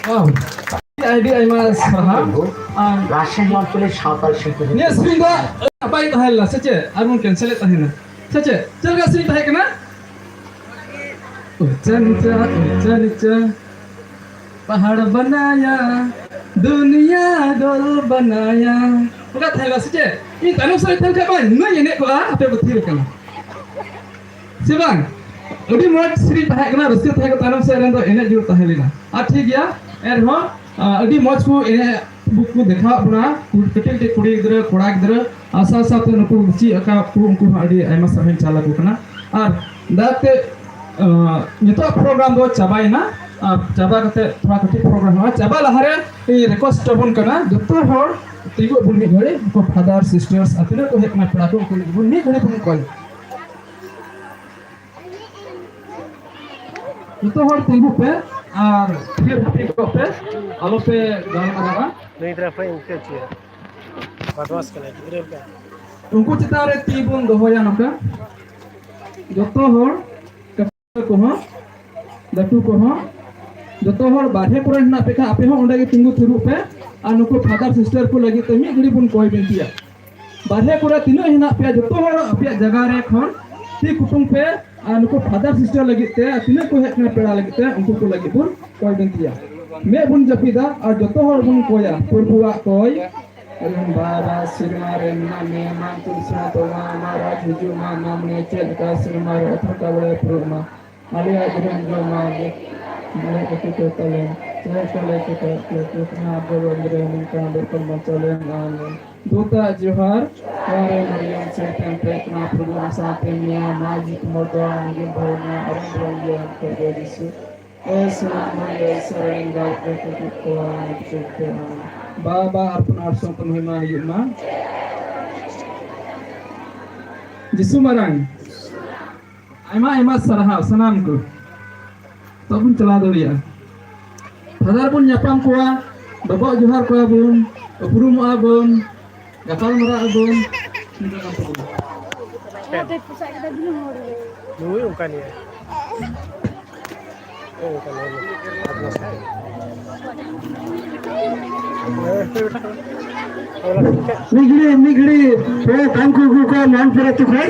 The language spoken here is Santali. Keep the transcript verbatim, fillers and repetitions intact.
ᱚ, ᱟᱹᱰᱤ ᱟᱭᱢᱟ ᱥᱟᱨᱦᱟᱣ᱾ ᱟᱨ ᱨᱟᱥᱮᱱ ᱢᱚᱱᱛᱨᱤ ᱥᱟᱶᱛᱟᱞ ᱥᱤᱞᱯᱤ ᱱᱤᱭᱟᱹ ᱥᱮᱨᱮᱧ ᱫᱚ ᱱᱟᱯᱟᱭ ᱛᱟᱦᱮᱸ ᱞᱮᱱᱟ ᱥᱮ ᱪᱮᱫ? ᱟᱨ ᱵᱚᱱ ᱠᱮᱱᱥᱮᱞᱮᱫ ᱛᱟᱦᱮᱱᱟ ᱥᱮ ᱪᱮᱫ? ᱪᱮᱫ ᱞᱮᱠᱟ ᱥᱮᱨᱮᱧ ᱛᱟᱦᱮᱸ ᱠᱟᱱᱟ? ᱩᱪᱟ ᱱᱤᱪᱟ, ᱩᱪᱟ ᱱᱤᱪᱟ, ᱯᱟᱦᱟᱲ ᱵᱟᱱᱟᱭᱟ, ᱫᱩᱱᱤᱭᱟ ᱜᱳᱞ ᱵᱟᱱᱟᱭᱟ᱾ ᱚᱱᱠᱟ ᱛᱟᱦᱮᱸ ᱞᱮᱱᱟ ᱥᱮ ᱪᱮᱫ? ᱤᱧ ᱛᱟᱭᱱᱚᱢ ᱥᱮᱫ ᱨᱮ ᱛᱟᱦᱮᱸ ᱞᱮᱱ ᱠᱷᱟᱱ ᱵᱟᱝ, ᱤᱧ ᱢᱟᱧ ᱮᱱᱮᱡ ᱠᱚᱜᱼᱟ, ᱟᱯᱮ ᱯᱮ ᱛᱷᱤᱨ ᱟᱠᱟᱱᱟ᱾ ᱥᱮ ᱵᱟᱝ? ᱟᱹᱰᱤ ᱢᱚᱡᱽ ᱥᱮᱨᱮᱧ ᱛᱟᱦᱮᱸ ᱠᱟᱱᱟ, ᱨᱟᱹᱥᱠᱟᱹ ᱛᱟᱦᱮᱸ ᱠᱟᱱᱟ, ᱛᱟᱭᱱᱚᱢ ᱥᱮᱫ ᱨᱮᱱ ᱫᱚ ᱮᱱᱮᱡ ᱡᱳᱨ ᱛᱟᱦᱮᱸ ᱞᱮᱱᱟ᱾ ᱟᱨ ᱴᱷᱤᱠ ᱜᱮᱭᱟ, ᱮᱱᱨᱮᱦᱚᱸ, ᱟ, ᱟᱹᱰᱤ ᱢᱚᱡᱽ ᱠᱚ ᱮᱱᱮᱡ ᱠᱚ ᱫᱮᱠᱷᱟᱣᱟᱫ ᱵᱚᱱᱟ, ᱠᱟᱹᱴᱤᱡ ᱠᱟᱹᱴᱤᱡ ᱠᱩᱲᱤ ᱜᱤᱫᱽᱨᱟᱹ, ᱠᱚᱲᱟ ᱜᱤᱫᱽᱨᱟᱹ, ᱟᱨ ᱥᱟᱶ ᱥᱟᱶᱛᱮ ᱱᱩᱠᱩ ᱪᱮᱫ ᱟᱠᱟᱫ ᱠᱚ, ᱩᱱᱠᱩ ᱦᱚᱸ ᱟᱹᱰᱤ ᱟᱭᱢᱟ ᱥᱟᱨᱦᱟᱣ ᱤᱧ ᱪᱟᱞ ᱟᱠᱚ ᱠᱟᱱᱟ᱾ ᱟᱨ ᱫᱟᱭᱟᱛᱮ, ᱟ, ᱱᱤᱛᱚᱜ ᱯᱨᱳᱜᱨᱟᱢ ᱫᱚ ᱪᱟᱵᱟᱭᱮᱱᱟ, ᱟᱨ ᱪᱟᱵᱟ ᱠᱟᱛᱮ ᱛᱷᱚᱲᱟ ᱠᱟᱹᱴᱤᱡ ᱯᱨᱳᱜᱨᱟᱢ ᱦᱩᱭᱩᱜᱼᱟ᱾ ᱪᱟᱵᱟ ᱞᱟᱦᱟᱨᱮ ᱤᱧ ᱨᱤᱠᱣᱮᱥᱴ ᱟᱵᱚᱱ ᱠᱟᱱᱟ, ᱡᱚᱛᱚ ᱦᱚᱲ ᱛᱤᱸᱜᱩ ᱟᱵᱚᱱ ᱢᱤᱫ ᱜᱷᱟᱹᱲᱤ, ᱩᱱᱠᱩ ᱯᱷᱟᱫᱟᱨ, ᱥᱤᱥᱴᱟᱨᱥ ᱟᱨ ᱛᱤᱱᱟᱹᱜ ᱠᱚ ᱦᱮᱡ ᱠᱟᱱᱟ ᱯᱮᱲᱟ ᱠᱚ, ᱩᱱᱠᱩ ᱞᱟᱹᱜᱤᱫ ᱵᱚᱱ ᱢᱤᱫ ᱜᱷᱟᱹᱲᱤ ᱵᱚᱱ ᱠᱚᱭ᱾ ᱡᱚᱛᱚ ᱦᱚᱲ ᱛᱤᱸᱜᱩ ᱯᱮ ᱟᱨ ᱛᱷᱤᱨ ᱦᱟᱹᱯᱤᱫ ᱠᱚᱜ ᱯᱮ, ᱟᱞᱚ ᱯᱮ ᱜᱟᱞᱢᱟᱨᱟᱣᱟ᱾ ᱱᱩᱭ ᱜᱤᱫᱽᱨᱟᱹ ᱯᱮ ᱤᱱᱠᱟᱹ ᱦᱚᱪᱚᱭᱟ, ᱵᱟᱫᱢᱟᱥ ᱠᱟᱱᱟᱭ ᱜᱤᱫᱽᱨᱟᱹ ᱞᱮᱠᱟ᱾ ᱩᱱᱠᱩ ᱪᱮᱛᱟᱱ ᱨᱮ ᱛᱤ ᱵᱚᱱ ᱫᱚᱦᱚᱭᱟ ᱱᱚᱝᱠᱟ, ᱡᱚᱛᱚ ᱦᱚᱲ, ᱠᱟᱹᱴᱤᱡ ᱠᱚᱦᱚᱸ, ᱞᱟᱹᱴᱩ ᱠᱚᱦᱚᱸ, ᱡᱚᱛᱚ ᱦᱚᱲ ᱵᱟᱨᱦᱮ ᱠᱚᱨᱮ ᱦᱮᱱᱟᱜ ᱯᱮ ᱠᱷᱟᱱ ᱟᱯᱮ ᱦᱚᱸ ᱚᱸᱰᱮ ᱜᱮ ᱛᱤᱸᱜᱩ ᱛᱷᱤᱨᱚᱜ ᱯᱮ ᱟᱨ ᱱᱩᱠᱩ ᱯᱷᱟᱫᱟᱨ ᱥᱤᱥᱴᱟᱨ ᱠᱚ ᱞᱟᱹᱜᱤᱫ ᱛᱮ ᱢᱤᱫ ᱜᱷᱟᱹᱲᱤ ᱵᱚᱱ ᱠᱚᱭ ᱵᱤᱱᱛᱤᱭᱟ᱾ ᱵᱟᱨᱦᱮ ᱠᱚᱨᱮ ᱛᱤᱱᱟᱹᱜ ᱦᱮᱱᱟᱜ ᱯᱮᱭᱟ, ᱡᱚᱛᱚ ᱦᱚᱲ ᱟᱯᱮᱭᱟᱜ ᱡᱟᱭᱜᱟ ᱨᱮ ᱠᱷᱚᱱ ᱛᱤ ᱠᱩᱴᱩᱝ ᱯᱮ ᱟᱨ ᱱᱩᱠᱩ ᱯᱷᱟᱫᱟᱨ ᱥᱤᱥᱴᱟᱨ ᱞᱟᱹᱜᱤᱫ ᱛᱮ ᱟᱨ ᱛᱤᱱᱟᱹᱜ ᱠᱚ ᱦᱮᱡ ᱠᱟᱱᱟ ᱯᱮᱲᱟ ᱞᱟᱹᱜᱤᱫ ᱛᱮ ᱩᱱᱠᱩ ᱠᱚ ᱞᱟᱹᱜᱤᱫ ᱵᱚᱱ ᱠᱚᱭ ᱵᱤᱱᱛᱤᱭᱟ᱾ ᱢᱮᱫ ᱵᱚᱱ ᱡᱟᱹᱯᱤᱫᱟ ᱟᱨ ᱡᱚᱛᱚ ᱦᱚᱲ ᱵᱚᱱ ᱠᱚᱭᱟ, ᱯᱨᱚᱵᱷᱩᱣᱟᱜ ᱠᱚᱭ᱾ ᱨᱮᱱ ᱵᱟᱵᱟ, ᱥᱮᱨᱢᱟ ᱨᱮ ᱢᱮᱱᱟᱜ ᱢᱮᱭᱟ, ᱢᱟᱱ ᱛᱩᱞᱥᱤᱢᱟ ᱛᱚᱣᱟ, ᱟᱢᱟᱜ ᱨᱟᱡᱽ ᱦᱤᱡᱩᱜ ᱢᱟ, ᱢᱟᱢ ᱱᱮ ᱪᱮᱫ ᱞᱮᱠᱟ ᱥᱮᱨᱢᱟ ᱨᱮ ᱚᱛ ᱨᱟᱠᱟᱵ ᱨᱮ ᱯᱩᱨᱟᱹᱜ ᱢᱟ᱾ ᱟᱞᱮᱭᱟᱜ ᱫᱤᱱᱟᱹᱢ ᱡᱚᱢᱟᱜ ᱜᱮ ᱢᱟᱱᱮ ᱠᱟᱹᱴᱤᱡ ᱠᱚ ᱛᱟᱞᱮ, ᱪᱮᱫ ᱠᱚᱞᱮ ᱪᱤᱠᱟᱹ ᱠᱚ ᱠᱟᱱᱟ ᱟᱵᱚ ᱵᱚᱱ ᱨᱮ ᱱᱚᱝᱠᱟ ᱵᱮᱯᱟᱨ ᱢᱟ ᱪᱟᱞᱮ ᱢᱟ᱾ ᱫᱩᱛᱟᱜ ᱡᱚᱦᱟᱨ, ᱢᱟᱨᱮ ᱢᱟᱨᱤᱭᱟᱢ ᱥᱮ ᱛᱮᱢ ᱯᱮ ᱠᱟᱱᱟ ᱯᱨᱚᱵᱷᱩ ᱥᱟᱶᱛᱮ ᱢᱮᱭᱟ, ᱢᱟ ᱡᱤᱛ ᱢᱚᱨᱫᱚ ᱟᱢᱜᱮ ᱵᱷᱟᱹᱭ ᱢᱟ, ᱟᱨᱚᱢ ᱵᱷᱟᱹᱭ ᱜᱮ ᱟᱢ ᱠᱷᱚᱡ ᱜᱮ ᱡᱤᱥᱩ᱾ ᱮ ᱥᱮᱱᱟᱜ ᱢᱟᱨᱤᱭᱟ ᱥᱟᱨᱮᱱ ᱜᱟᱲ ᱨᱮ ᱠᱟᱹᱴᱤᱡ ᱠᱚ ᱪᱮᱫ ᱛᱮ ᱟᱢ᱾ ᱵᱟᱵᱟ ᱟᱨ ᱯᱩᱱ ᱟᱨ ᱥᱚᱝᱛᱚ ᱢᱚᱦᱤᱢᱟ ᱦᱩᱭᱩᱜ ᱢᱟ᱾ ᱡᱤᱥᱩ ᱢᱟᱨᱟᱝ᱾ ᱟᱭᱢᱟ ᱟᱭᱢᱟ ᱥᱟᱨᱦᱟᱣ ᱥᱟᱱᱟᱢ ᱠᱚ᱾ ᱛᱚ ᱵᱚᱱ ᱪᱟᱞᱟᱣ ᱫᱟᱲᱮᱭᱟᱜᱼᱟ᱾ ᱯᱷᱟᱫᱟᱨ ᱵᱚᱱ ᱧᱟᱯᱟᱢ ᱠᱚᱣᱟ, ᱰᱚᱵᱚᱜ ᱡᱚᱦᱟᱨ ᱠᱚᱣᱟ ᱵᱚᱱ, ᱩᱯᱨᱩᱢᱚᱜᱼᱟ ᱵᱚᱱ, ᱜᱟᱯᱟᱞ ᱢᱟᱨᱟᱜ ᱟᱵᱚᱱ᱾ ᱱᱩᱭ ᱚᱱᱠᱟ ᱱᱤᱭᱟᱹ᱾ ᱢᱤᱜᱲᱤ ᱢᱤᱜᱲᱤ ᱯᱮ ᱛᱟᱝᱠᱩ ᱠᱩ ᱠᱚ ᱢᱟᱱ ᱯᱮᱨᱮ ᱛᱩᱠᱷᱟᱭ᱾